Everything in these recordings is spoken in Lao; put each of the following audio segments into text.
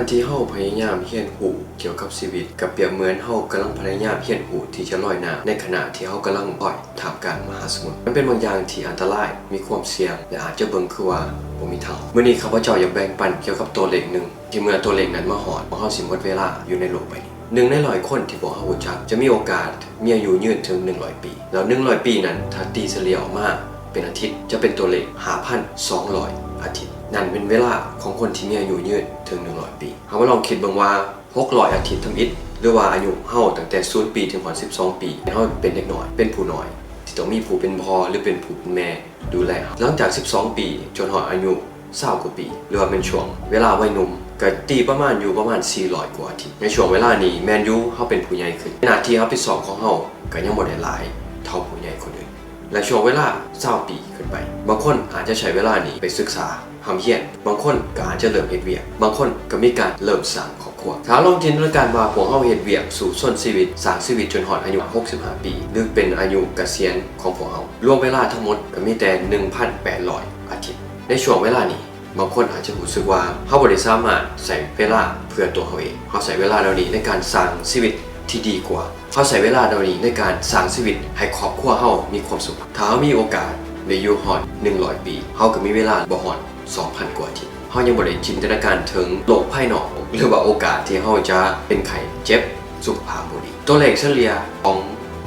ການທີ່ເຮົາພະຍາຍາມຮຽນຮູ້ກ່ຽວກັບຊີວິດ ກໍປຽບເໝືອນເຮົາກຳລັງພະຍາຍາມຮຽນຮູ້ທີ່ຈະລອຍນ້ຳ ໃນຂະນະທີ່ເຮົາກຳລັງລອຍທ່າມກາງມະຫາສະໝຸດ. ມັນເປັນບາງຢ່າງທີ່ອັນຕະລາຍ, ມີຄວາມສ່ຽງ ແລະ ອາດຈະເບິ່ງຄືວ່າບໍ່ມີທາງອອກ. ມື້ນີ້ຂ້າພະເຈົ້າຢາກແບ່ງປັນກ່ຽວກັບຕົວເລກໜຶ່ງ ທີ່ເມື່ອຕົວເລກນັ້ນມາຮອດ, ພວກເຮົາຊິໝົດເວລາຢູ່ໃນໂລກໃບນີ້. ໜຶ່ງໃນຮ້ອຍຄົນທີ່ພວກເຮົາຮູ້ຈັກ ຈະມີໂອກາດມີອາຍຸຍືນເຖິງໜຶ່ງຮ້ອຍປີ, ແລ້ວໜຶ່ງຮ້ອຍປີນັ້ນ ຖ້າຕີສະເລ່ຍອອກມາເປັນອາທິດ ຈະເປັນຕົວເລກຫ້າພັນສອງຮ້ອຍອາທິດ. ນັ້ນແມ່ນເວລາຂອງຄົນທີ່ມີອາຍຸຍືນເຖິງໜຶ່ງຮ້ອຍປີ. ເຮົາມາລອງຄິດເບິ່ງວ່າ ຫົກຮ້ອຍອາທິດທຳອິດ ຫຼືວ່າອາຍຸເຮົາຕັ້ງແຕ່ສູນປີເຖິງຮອດສິບສອງປີ ເຮົາເປັນເດັກນ້ອຍ ເປັນຜູ້ນ້ອຍ ທີ່ຕ້ອງມີຜູ້ເປັນພໍ່ ຫຼື ເປັນຜູ້ເປັນແມ່ ດູແລເຮົາ. ຫຼັງຈາກສິບສອງປີຈົນຮອດອາຍຸຊາວກວ່າປີ ຫຼືວ່າແມ່ນຊ່ວງເວລາໄວໜຸ່ມ ກໍຕີປະມານຢູ່ປະມານສີ່ຮ້ອຍກວ່າອາທິດ. ໃນຊ່ວງເວລານີ້ແມ່ນຢູ່ ເຮົາເປັນຜູ້ໃຫຍ່ຂຶ້ນ, ໜ້າທີ່ຮັບຜິດຊອບຂອງເຮົາກໍຍັງບໍ່ໄດ້ຫຼາຍເທົ່າຜູ້ໃຫຍ່ຄົນອື່ນ. ແລະ ຊ່ວງເວລາຊາວປີຂຶ້ນໄປ, ບາງຄົນອາດຈະໃຊ້ເວລານີ້ໄປສຶກສາ ຮ່ຳຮຽນ, ບາງຄົນກໍອາດຈະເລີ່ມເຮັດວຽກ, ບາງຄົນກໍມີການເລີ່ມສ້າງຄອບຄົວ. ຖ້າລອງຈິນຕະນາການວ່າພວກເຮົາເຮັດວຽກສູ້ຊົນຊີວິດ, ສ້າງຊີວິດຈົນຮອດອາຍຸຫົກສິບຫ້າປີ ຫຼື ເປັນອາຍຸກະສຽນຂອງພວກເຮົາ, ລວມເວລາທັງໝົດກໍມີແຕ່ໜຶ່ງພັນແປດຮ້ອຍອາທິດ. ໃນຊ່ວງເວລານີ້, ບາງຄົນອາດຈະຮູ້ສຶກວ່າເຮົາບໍ່ໄດ້ສາມາດໃຊ້ເວລາເພື່ອຕົວເຮົາເອງ. ເຮົາໃຊ້ເວລາເຫຼົ່ານີ້ໃນການສ້າງຊີວິດທີ່ດີກວ່າ. ເຮົາໃຊ້ເວລາເຫຼົ່ານີ້ໃນການສ້າງຊີວິດໃຫ້ຄອບຄົວເຮົາມີຄວາມສຸກ. ຖ້າເຮົາມີໂອກາດໄດ້ຢູ່ຮອດໜຶ່ງຮ້ອຍປີ, ເຮົາກໍມີເວລາບໍ່ຮອດສອງພັນກວ່າອາທິດ. ເຮົາຍັງບໍ່ໄດ້ຈິນຕະນາການເຖິງໂລກພາຍນອກ ຫຼືວ່າໂອກາດທີ່ເຮົາຈະເປັນໄຂ້ເຈັບ ສຸຂະພາບບໍ່ດີ. ຕົວເລກສະເລ່ຍຂອງ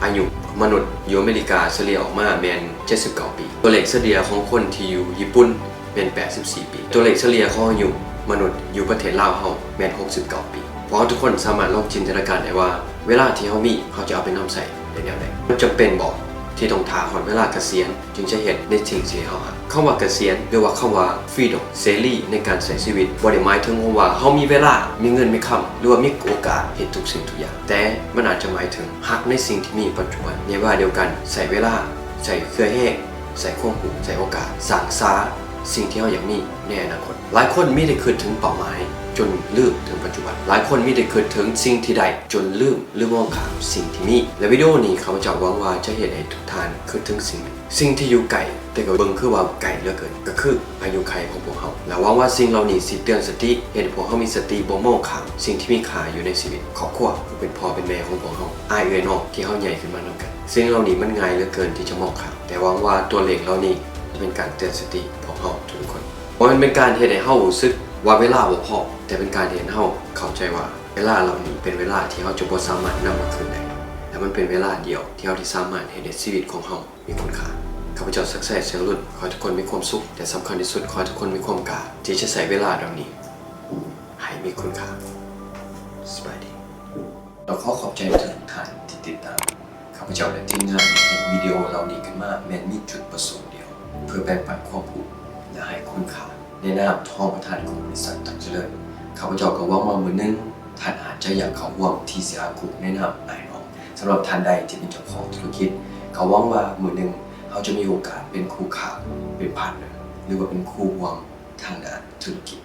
ອາຍຸມະນຸດຢູ່ອາເມລິກາສະເລ່ຍອອກມາແມ່ນເຈັດສິບເກົ້າປີ. ຕົວເລກສະເລ່ຍຂອງຄົນທີ່ຢູ່ຍີ່ປຸ່ນແມ່ນແປດສິບສີ່ປີ. ຕົວເລກສະເລ່ຍຂອງອາຍຸມະນຸດຢູ່ປະເທດລາວເຮົາແມ່ນຫົກສິບເກົ້າປີ. ພວກເຮົາທຸກຄົນສາມາດລອງຈິນຕະນາການໄດ້ວ່າ ເວລາທີ່ເຮົາມີ ເຮົາຈະເອົາໄປນຳໃຊ້ໄດ້ແນວໃດ? ມັນຈຳເປັນບໍ່ທີ່ຕ້ອງຖ້າຮອດເວລາກະສຽນ ຈຶ່ງຈະເຮັດໃນສິ່ງທີ່ເຮົາຮັກ. ຄຳວ່າກະສຽນ ຫຼືວ່າຄຳວ່າ freedom ເສລີໃນການໃຊ້ຊີວິດ ບໍ່ໄດ້ໝາຍເຖິງຄຳວ່າເຮົາມີເວລາ, ມີເງິນ, ມີຄຳ ຫຼືວ່າມີໂອກາດເຮັດທຸກສິ່ງທຸກຢ່າງ, ແຕ່ມັນອາດຈະໝາຍເຖິງຮັກໃນສິ່ງທີ່ມີປັດຈຸບັນ, ໃນເວລາດຽວກັນໃຊ້ເວລາ, ໃຊ້ເຫື່ອແຮງ, ໃຊ້ຄວາມຮູ້, ໃຊ້ໂອກາດ, ສ້າງສາສິ່ງທີ່ເຮົາຢາກມີໃນອະນາຄົດ. ຫຼາຍຄົນມີແຕ່ຄິດເຖິງເປົ້າໝາຍຈົນລືມເຖິງປັດຈຸບັນ. ຫຼາຍຄົນມີແຕ່ຄິດເຖິງສິ່ງທີ່ໄດ້ຈົນລືມ ຫຼື ມອງຂ້າມສິ່ງທີ່ມີ. ແລະ ວິດີໂອນີ້ ຂ້າພະເຈົ້າຫວັງວ່າຈະເຮັດໃຫ້ທຸກທ່ານຄິດເຖິງສິ່ງ ສິ່ງທີ່ຢູ່ໃກ້ ແຕ່ກໍເບິ່ງຄືວ່າໄກເຫຼືອເກີນ ກໍຄືອາຍຸໄຂຂອງພວກເຮົາ. ແລະ ຫວັງວ່າສິ່ງເຫຼົ່ານີ້ຊິເຕືອນສະຕິ ເຮັດໃຫ້ພວກເຮົາມີສະຕິ ບໍ່ມອງຂ້າມສິ່ງທີ່ມີຄ່າຢູ່ໃນຊີວິດ, ຄອບຄົວ, ຜູ້ເປັນພໍ່ເປັນແມ່ຂອງພວກເຮົາ, ອ້າຍເອື້ອຍນ້ອງທີ່ເຮົາໃຫຍ່ຂຶ້ນມານຳກັນ. ສິ່ງເຫຼົ່ານີ້ມັນງ່າຍເຫຼືອເກີນທີ່ຈະມອງຂ້າມ, ແຕ່ຫວັງວ່າຕົວເລກເຫຼົ່ານີ້ຈະເປັນການເຕືອນສະຕິພວກເຮົາທຸກໆຄົນ. ບໍ່ແມ່ນເປັນການເຮັດໃຫ້ເຮົາຮູ້ສຶກວ່າເວລາບໍ່ພໍ, ແຕ່ເປັນການເຮັດໃຫ້ເຮົາເຂົ້າໃຈວ່າ ເວລາເຫຼົ່ານີ້ເປັນເວລາທີ່ເຮົາຈະບໍ່ສາມາດນຳມາຄືນໄດ້ ແລະ ມັນເປັນເວລາດຽວທີ່ເຮົາທີ່ສາມາດເຮັດໃຫ້ຊີວິດຂອງເຮົາມີຄຸນຄ່າ. ຂ້າພະເຈົ້າ ສັກແຊ ແສງລຸນ ຂໍໃຫ້ທຸກຄົນມີຄວາມສຸກ ແຕ່ສຳຄັນທີ່ສຸດ ຂໍໃຫ້ທຸກຄົນມີຄວາມກ້າທີ່ຈະໃຊ້ເວລາເຫຼົ່ານີ້ໃຫ້ມີຄຸນຄ່າ. ສະບາຍດີ ແລະ ຂໍຂອບໃຈທຸກໆທ່ານທີ່ຕິດຕາມ. ຂ້າພະເຈົ້າ ແລະ ທີມງານເຮັດວິດີໂອເຫຼົ່ານີ້ຂຶ້ນມາ ແມ່ນມີຈຸດປະສົງດຽວ ເພື່ອແບ່ງປັນຄວາມຮູ້ ແລະ ໃຫ້ຄຸນຄ່າ. ໃນນາມຮອງປະທານຂອງບໍລິສັດຕັງຈະເລີນ, ຂ້າພະເຈົ້າກໍຫວັງວ່າມື້ໜຶ່ງທ່ານອາດຈະຢາກເຂົ້າຮ່ວມ ທີຊີອາ Group ໃນນາມອ້າຍນ້ອງ. ສຳລັບທ່ານໃດທີ່ເປັນເຈົ້າຂອງທຸລະກິດ, ກໍຫວັງວ່າມື້ໜຶ່ງເຮົາຈະມີໂອກາດເປັນຄູ່ຄ້າ, ເປັນ partner ຫຼືວ່າເປັນຄູ່ຮ່ວມທາງດ້ານທຸລະກິດ.